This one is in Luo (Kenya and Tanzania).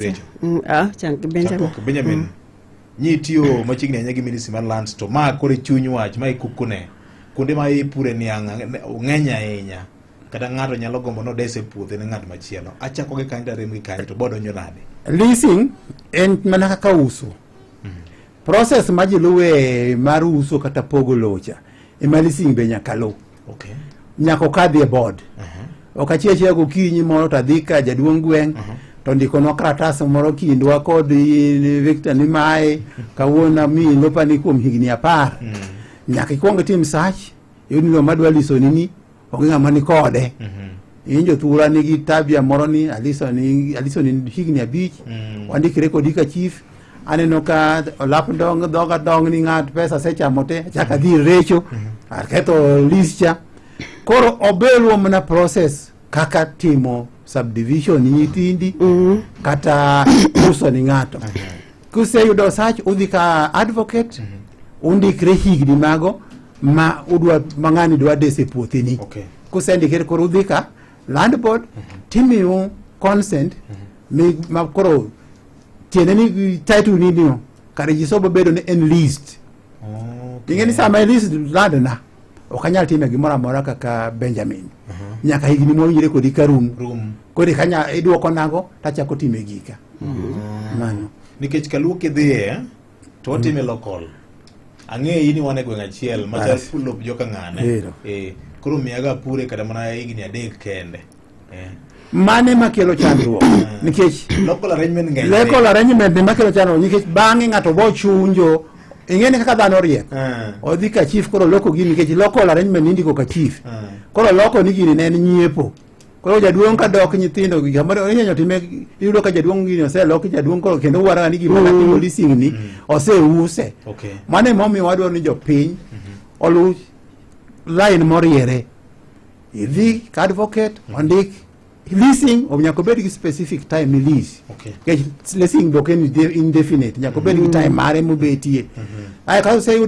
Recho. Chak Benjamin. Chak Benjamin. Nyi tiyo machiegni ahinya gi Ministry mar Lands, to ma koro e chuny wach ma e kukune. Kuonde ma ipure niang' ng'eny ahinya. Kata ng'ato nyalo gombo ni odese puothe ne ng'at machielo. Achako gi kanyo to arem gi kanyo, to bodonjo nade? Leasing en mana kaka uso. Process ma ji luwe mar uso kata pogo locha ema leasing be nyaka luw. Nyaka okadhi e board. Ok achiel achiel gokinyi moro to adhi ka jaduong' gweng' to ndikonwa karatas moro kindwa kod Victor ni mae kawuono amiyi lopani kuom higni 10. Nyaka ikwong itim search, iyud ni lowo madwa lisoni ni onge ng'ama ni kode. In jothura nigi tabia moro ni alisoni alisoni higni 5, wandikre kodi ka chief, aneno ka olap dong dhoga dong ni ng'at pesa asechamo te, achako adhi recho aketho lease cha. Koro obeluwo mana process kaka timo subdivision ni nyithindi kata uso ni ng'ato. Kuseyudo search, udhi ka advocate, undikre higni mago ma udwa ma ng'ani dwa dese puotheni. Kusendikre, koro udhi ka land board, timiyo consent mi ma koro tiende ni title ni niyo kare ji sobo bedo ni en leased. Ing'e ni sama lease land na ok anyal timo gimoro amora kaka Benjamin nyaka higni mowinjore kodi ka rum. Rum. Koro kanya iduoko nago tachako time gika mano. Nikech kaluo kidhiye to watime local. Ang'eyi ni wan e gweng' achiel machal. Bas. Lop joka ng'ane. Ero. Koro miyaga apure kata mana higni 3 kende. Mane makelo chandruok nikech Local arrangement ng'eny. Local arrangement ni makelo chandruok nikech bang'e ng'ato bo chunjo, ing'e ni kaka dhano riek, odhi ka chief, koro loko gini nikech local arrangement indiko ka chief. Koro loko ni gini ne en nyiepo. Koro jaduong' ka dok nyithindo gi kamoro inyanyo time, iyudo ka jaduong' gini oseloki, jaduong' koro kendo wara ni gima natimo leasing ni oseuse. Mano emomiyo wadwaro ni jopiny oluw line moriere. Idhi ka advocate, ondik leasing, nyaka obed gi specific time mi lease. Nikech leasing be ok en indefinite, nyaka obed gi time mare mobetie. Ae ka oseyudo